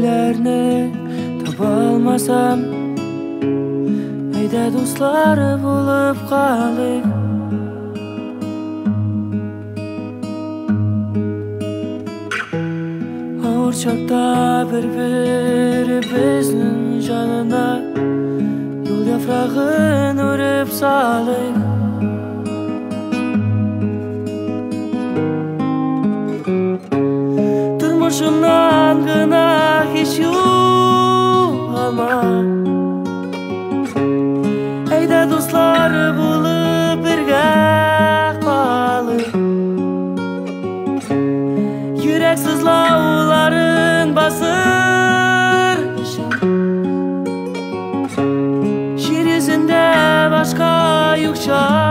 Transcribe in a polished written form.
Сүзләрне таба алмасам, әйдә дуслар булып калыйк. Авыр чакта бер-беребезнең җанына юл яфрагын үреп салыйк. Тормышымнан гына һич югалма, әйдә дуслар булып бергә калыйк. Йөрәк сызлауларын басыр өчен җир йөзендә башка юк чара.